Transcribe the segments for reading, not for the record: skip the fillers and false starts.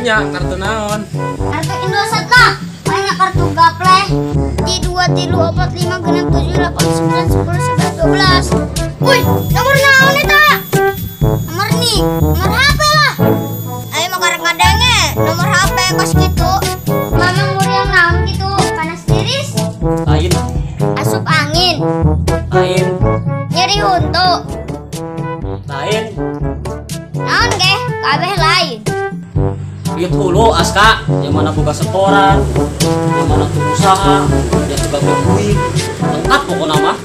Nya, kartu naon? Kartu Indosat lah. Banyak kartu gaple. 1 2 3 4 5 6 7 8 9 10 11 12. Wih, nomor naon eta? Nomor nih, nomor HP lah. Ayo mah karek ngadenge, nomor HP kos kitu. Mamang muriang naon gitu? Panas tiris? Lain. Asup angin. Lain. Nyeri huntu. Lain. Naon ge? Kabeh lain. Duit hulu Aska, yang mana buka setoran, yang mana tuh usaha, yang suka duit, lengkap pokoknya mah.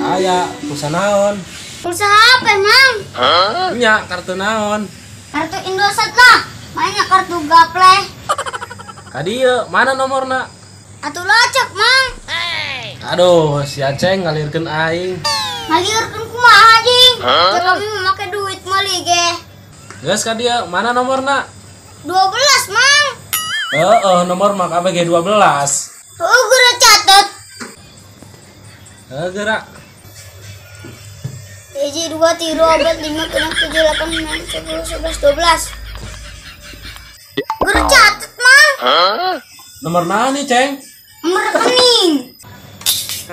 Aya, pulsa naon? Pulsa HP, Mang. Nya, kartu naon? Kartu Indosat lah. Banyak kartu gaple. Kadieu, mana nomorna? Atuh lacak, Mang. Aduh, si Aceng ngalirkeun aing. Ngalirkeun kumaha, jing? Ya kami make duit meuli ge. Geus kadieu, mana nomorna? 12, Mang. Heeh, nomor mah kabeh ge 12. Heuh, geura catet. Heuh, geura. 1 2 3 4 5 6 7 8 9 10 11 12. Geura catet, Mang. Nomor naon nih, Ceng? Nomor rekening.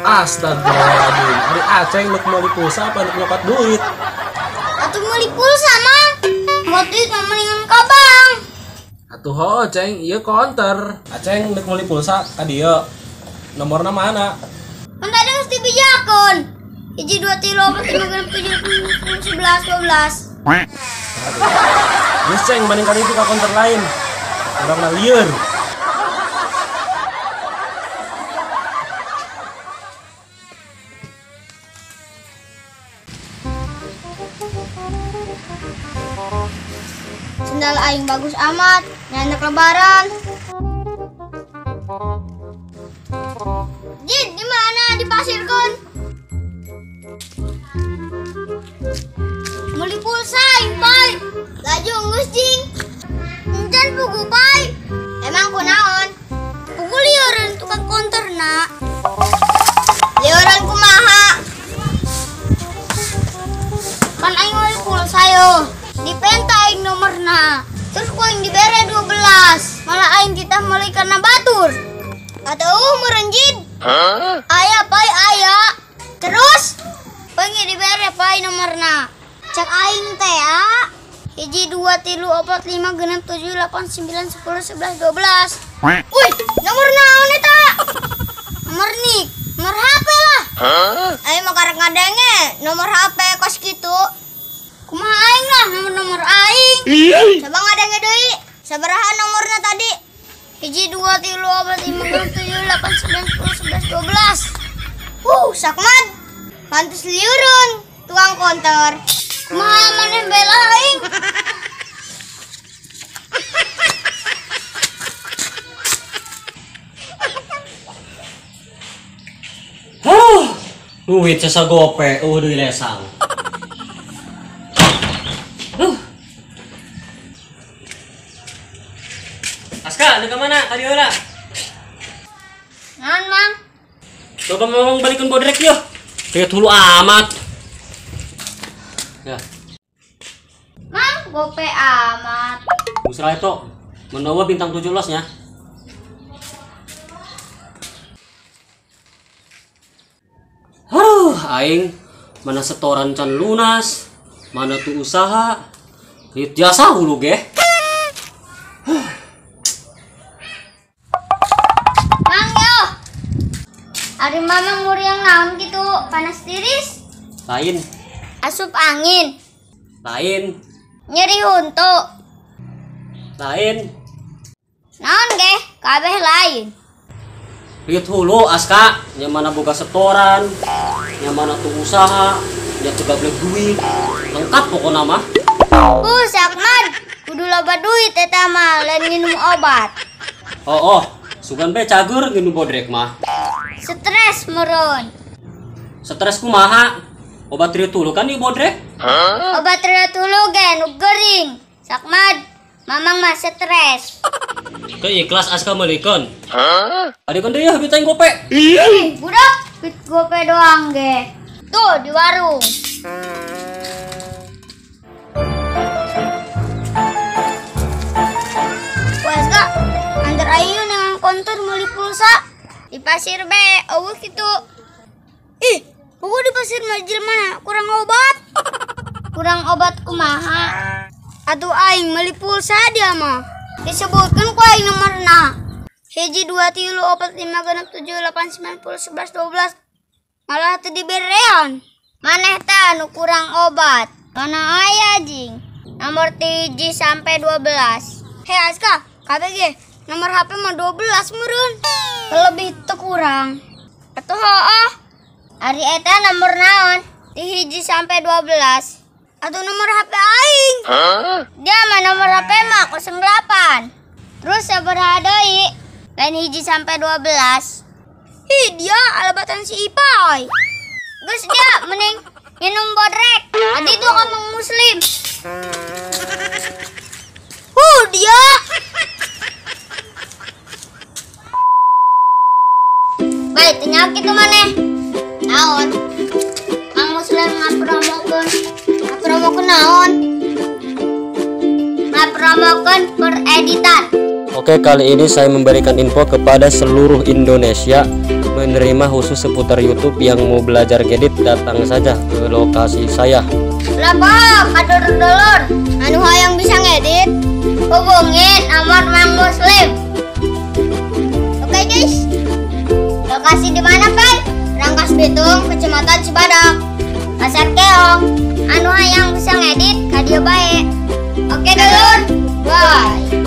Astagfirullahaladzim. Ari Aceng nuk meuli pulsa apa nuk nyokot duit? Atuh meuli pulsa, Mang. Nyokot duit mah mendingan ka bank. Atuh heuh, Ceng, ieu counter. Aceng nuk meuli pulsa ka dieu. Nomorna mana? Kan tadi geus dibejakeun. 1 2 3 4 5 6 7 8 9 10 11 12. Geus Ceng, banding kali itu ka counter lain. Urang lieur. Sendal aing bagus amat, nyanak lebaran. Jin, di mana dipasirkeun? Meuli pulsa aing, pai. Laju geus jing. Encan pugu pai. Emang kunaon? Pugu lieureun tukang konterna. Lieureun kumaha? Kan aing meuli pulsa yo. Dipenta aing nomorna. Terus ku aing dibere 12. Malah aing kita meuli karena batur. Atau meureun jin. Aya pai aya. Terus pengen dibere pai nomorna. Cek aing teh ya. 1 2 3 4 5 6 7 8 9 10 11 12. Wih, nomor naon eta? Nomor nih, nomor HP lah. Aing mah karek ngadenge nomor HP kos kitu. Kumaha aing lah nomor-nomor aing. Coba ngadenge deui. Sabaraha nomorna tadi? 1 2 3 4 5 6 7 8 9 10 11 12. Sakmad. Pantes liurun tukang konter. Kumaha maneh bela aing? Huh, duit sesa gope, deui lesang. Aska, lu kemana? Tadi heula. Naon, Mang? Coba ngomong balikeun bodrek yeuh. Lihat hulu amat. Ya. Mang, gope amat. Musra itu menawa bintang 17 nya. Aduh, aing mana setoran can lunas, mana tuh usaha. Lihat jasa hulu ge. Mang yo. Ari mamang muriang naon gitu? Panas tiris? Lain. Asup angin. Lain. Nyeri huntu. Lain. Naon ge? Kabeh lain. Duit hulu Aska, yang mana boga setoran, yang mana tuh usaha, yang tuh gablek duit, lengkap pokoknya mah. Sakmad, kudu loba duit eta mah lain minum obat. Oh, sugan be cager nginum bodrek mah. Stres meureun. Stres kumaha? Obat rieu tulu kan ieu bodrek? Obat rieu tulu ge nu gering. Sakmad, mamang mah stres. Ke ikhlas Aska meulikeun. Adikeun deui habis aing gope. Ih, budak, duit gope doang ge. Tuh di warung. Wah, antar ayu dengan kontur meuli pulsa di pasir be, eueuh kitu. Ih, buku di pasir mah jelema kurang obat. Kurang obat kumaha? Atuh aing meuli pulsa dia mah. Disebutkeun ku aing nomorna. 1 2 3 4 5 6 7 8 9 10 11 12. Malah teu diberean. Maneh tah nu kurang obat. Mana aya jing? Nomor 3 sampai 12. Hei Aska, KBG nomor HP mah 12 meureun. Lebih teu kurang. Atuh heueuh. Ari eta nomor naon? Di 1 sampai 12. Atau nomor HP aing. Dia mah nomor HP mah 08. Terus sabaraha deui? Lain 1 sampai 12. Ih, dia alabatan si Ipai. Geus dia mending minum bodrek. Tadi itu ngomong muslim. Dia. Baik, tanya kitu maneh. Naon? Mang Muslim ngapromokeun. Ngapromokeun naon? Ngapromokeun pereditan. Oke, kali ini saya memberikan info kepada seluruh Indonesia menerima khusus seputar YouTube yang mau belajar ngedit, datang saja ke lokasi saya. Lah, kadulur-dulur, anu hayang bisa ngedit, hubungin nomor Mang Muslim. Oke guys, lokasi di mana Pak? Rangkas Bitung, Kecamatan Cibadak, Pasar Keong. Anu hayang bisa ngedit, ka dieu bae. Oke dulur, bye.